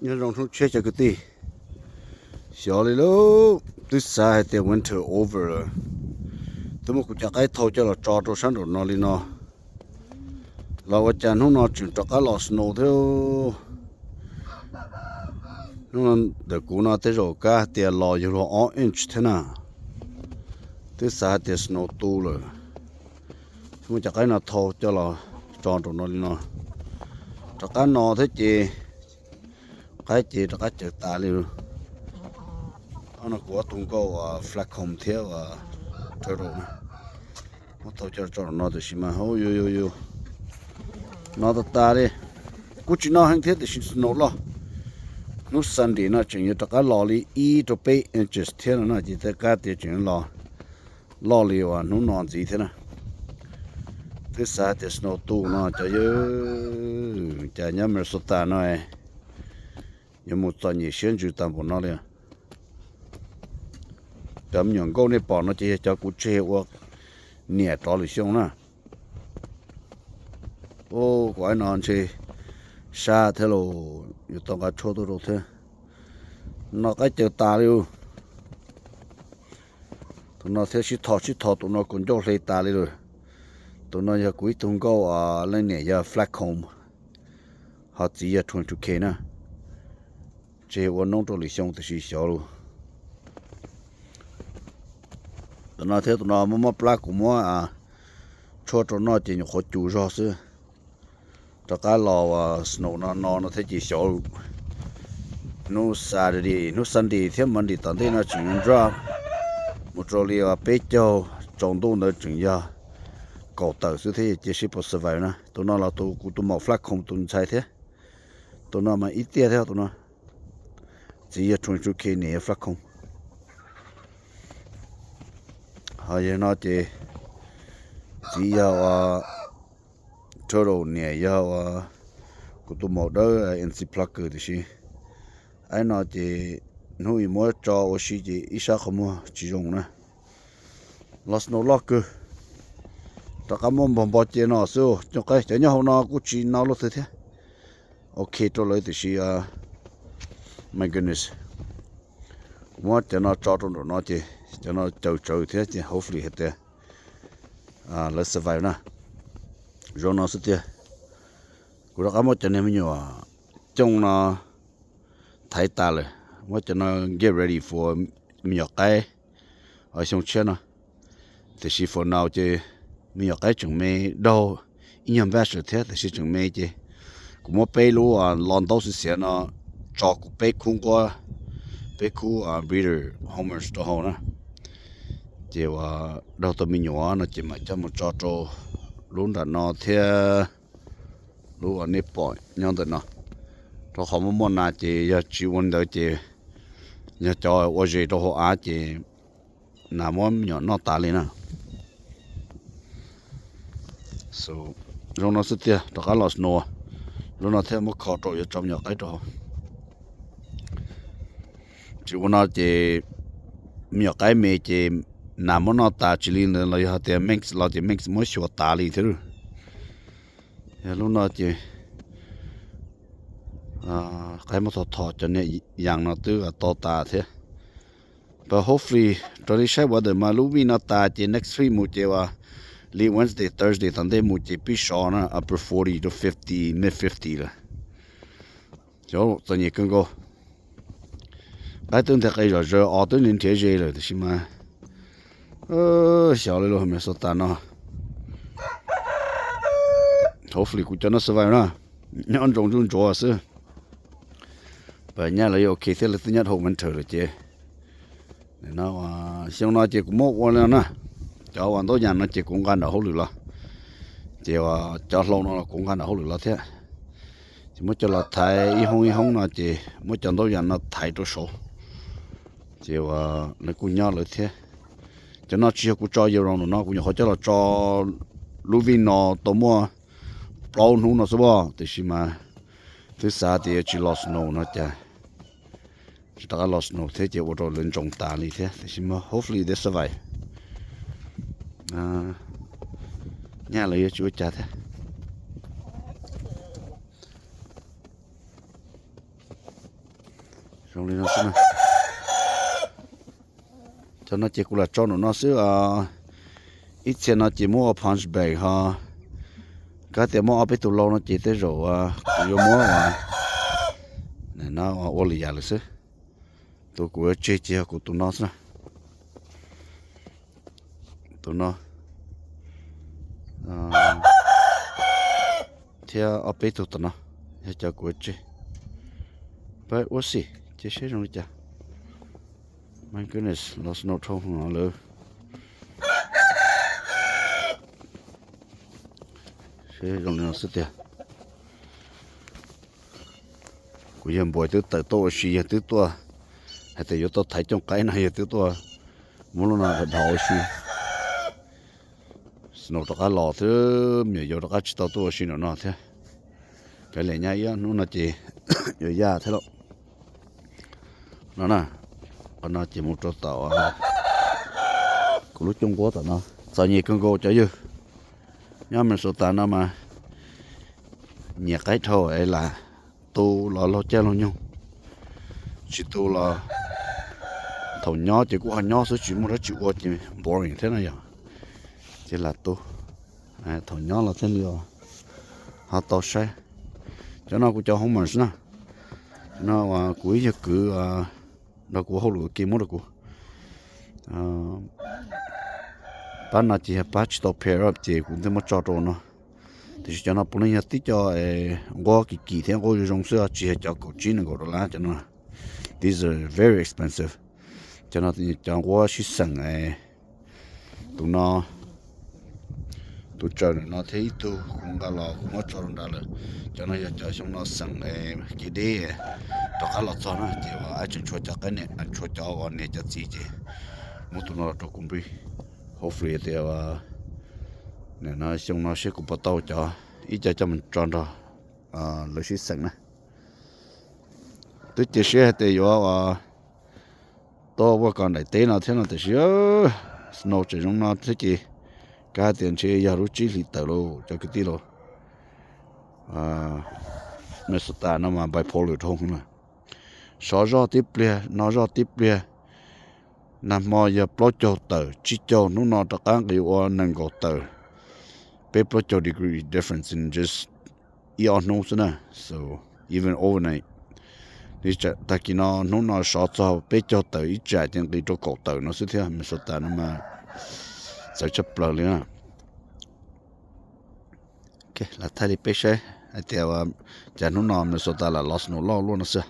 Nyob zoo hnub tshiab cov kwv tij, xyov li lauj, twb xav hais tias winter over lawm, twb muab kuv cov qaib thau coj los tso rau sab nraum no li no, los ua cas hnub no tseem rov qab los snow thiab. Hnub no ntawm kuv no tej zaum kab tias los yug luag ob inch thiab na, twb xav hais tias snow tu lawm, twb muab cov qaib no thau coj los tso rau no li no, rov qab no thiab ces qaib ces rov qab cawv tas li. Ob no kuv ob tug nkauj uas Flaccom thiab uas Turtle na, muab thau coj tso rau no tiam sis mas hauv yus yus yus no tas tas li, kuj tsis no heev thiab tiam sis snow loj. Hnub Sunday no tseem yuav rov qab los li ib rau peb inches thiab no na ces tej kab tias tseem los loj li uas hnub no ntxiv thiab na. Twb xav tias snow tu no cov yawg, cas nyob Minnesota no yuav mus txom nyem siab ntsws tas npaum no li. Cov me nyuam nkauj nej pom no ces yog cov kuv tseg ua niam rov lwm xyoo na. Ua kuv aib no ntshe sab thiab los yuav tau nqa tshuaj tuaj rau thiab. No qaib cawv tas li. Tus no thiab sib tho sib tho tus no kaus ncauj hle tas li lawm. Tus no yog kuv ib tug nkauj, leej niam yog Flaccom, ho txiv yog Twenty-two K na. Tseg ua noob rau lwm xyoo tiam sis xyov lus. Tus no thiab tus no muab mob plab kuv muab tshuaj rau noj ces nyuam qhuav cus zog xwb. Rov qab los uas snow no no no thiab ces xyov lus. Hnub Saturday, hnub Sunday thiab Monday tom ntej no tseem yuav dry mus rau li uas peb caug tsaus ntuj ntawd tseem yog kaum tawm xwb thiab cia sib puas survive na. Tus no los tus kuv tus maum Flaccom tus ntxhais thiab. Tus no mas ib tiaj thiab tus no. Txiv yog Twenty-two K, niam yog Flaccom. Ho yog no ces txiv yog uas Turtle, niam yog uas kuv tus maum dawb N C Plucker tiam sis aib no ces hnub ib muab tso ua si ces ib sab qhov muag tsis zoo na. Los snow loj kawg. Rov qab muab npog npo cia no xwb. Cov nyob hauv no kuj tsis no luaj twg thiab. Ok rau lawv tiam sis, my goodness, kuv muab cov no tso rau nraum no ces cov no cawv tsawv thiab ces hopefully hais tias lawv survive na. Zoo no xwb tiag. Kuv rov qab muab cov niag me nyuam cooj no thaiv tas lawm, muab cov no get ready for me nyuam qaib xyoo tshiab no. Tiam sis for now ces me nyuam qaib tseem me, daug ib nyuag batch lawm thiab tiam sis tseem me ces kuv muab peb lub los ntaub xiav xiav no tso kuv peb khub nquab, peb khub breeder homers rau hauv na. Ces uas daug tau me nyuam no ces mam coj mus tso rau lub nram no thiab lub uas nej pom nyob ntawm no. Rau qhov muaj muaj nas ces yog tsis ua li ntawd ces yog cov ua zes rau hauv av ces nas muab me nyuam noj tas li na. Zoo no xwb tiag, rov qab los snow, lub no thiaj muab kho rau yuav tso me nyuam qaib rau hauv. Tsis ua no ces me nyuam qaib me ces nas muab noj tas tsis li ntawd los yog tias Manx los ces Manx muab xyuas tas li thiab. Yog lub no ces qaib muab thov thov cov niag yas no twb to tas thiab. But hopefully raws li saib weather mas lub vij no tas ces next week mus ces uas li Wednesday, Thursday tom ntej mus ces pib sov na, upper forty to fifty, mid fifty lawm. Xyov, txom nyem kawg nkaus. Qaib twb nteg qe zom zaws, os twb nrhiav ze lawm tiam sis mas xyov li lub Minnesota no. Hopefully kuv cov no survive na, nyob ntsoov ntsuj ntsuav xwb. Pas nyaj lawv yuav ok thiab, lawv twb nyob dhau winter lawm ces no, xyoo no ces kuv muab ua li no na. Cov uas ntaub yas no ces kuv nqa nram hauj lwm los, ces uas cov hlau no los kuv nqa nram hauj lwm los thiab. Ces muab coj los thaiv ib hoob ib hoob no ces muab cov ntaub yas no thaiv rau saud, ces uas lawv kuj nyob lawv thiab. Cov no tsis yog kuv tso year round no, kuv nyuam qhuav coj los tso lub vij no tau muaj plaub hnub no xwb as, tiam sis mas twb xav tias yuav tsis los snow no cas tsis rov qab los snow thiab ces ua rau lawv ntsoov tas li thiab, tiam sis mas hopefully they survive. Nyaj lawv yuav tsis ua cas thiab. Zoo li no xwb na. Cov no ces kuv lam tso nraum no xwb. Ib txhia no ces muab ua punch bag ho, kab tias muab ob peb tug lau no ces tej zaum kuv yuav muab ua li yam lawm xwb. Tus kuv yuav tseg ces yog kuv tus no xwb na. Tus no thiab ob peb tug tom no yog cov kuv yuav tseg. Pab ua si ces seb zoo li cas. My goodness, los snow dhau no lawm. Seb zoo li no xwb tiag. Kuv yawg npua twb tawm tuaj ua si, yawg twb tuaj hais tias yuav tuaj thaiv cooj qaib no, yawg twb tuaj muab lub no dhau ua si. Snow rov qab los xwb, me nyuam yaus rov qab tsis tau tuaj ua si nram no thiab. Kav liam nyab ib hnub no ces yuav yaj thiab lauj. No na, qhov no ces mus rau tom kuv lub cooj nquab tom no. Txom nyem kawg nkaus cov yawg nyob Minnesota no mas nyiam qaib dhau es lam tu los laug caij laug nyoog, tsis tu los thaum nyob ces kuj ho nyob xwb tsis muaj dab tsi ua ces boring thiab na yog, ces lam tu. Thaum nyob los thiaj li ho tau saib. Cov no kuv cov homework na. No kuv ib yawg kwv nrog kuv hauj lwm ua ke muab rau kuv. Pab no ces yog pab tsis tau pair up ces kuv thiaj muab tso rau no. Tiam sis cov no puav leej yog tib co nquab kim kim thiab nquab zoo zoo xwb, tsis yog cov kaum tsib nees nkaum dollar cov no. These are very expensive. Cov no cov nquab sib xeem. Tus no, tus tsawm no thiab ib tug kuv nqa los kuv muab tso rau nrad lawm. Cov no yog cov xyoo no xeem kev deb rov qab los txog na ces ua tseem tshuav cov qaib niam, tshuav cov uas niam cov txiv ces muab tus no los rau kuv npij. Hopefully tias xyoo no seb kuv puas tau cov, ib co coj mus tso nrog lawv sib xeem na. Twb cia siab hais tias yuav tuaj ua kom daim teb no thiab no tiam sis snow tseem zoo no thiab ces kav hais tias ntshe yog lub tsib hlis tawm lauj cov kwv tij lauj. Minnesota no mas bipolar dhau na. Sov zog tib pliag, no zog tib pliag. Nag hmo yog plaub caug tawm, tsib caug, hnub no rov qab nqis ua nees nkaum tawm. Peb plaub caug degree difference in just ib ob hnub xwb na. So even overnight, li tag kis no hnub no sov txog peb caug tawm ib tsam ces nqis rau kaum tawm no xwb thiab. Minnesota no mas txawv tshaj plaws li na. Lam thaij li peb saib hais tias cas hnub no Minnesota lam los snow loj luaj no xwb.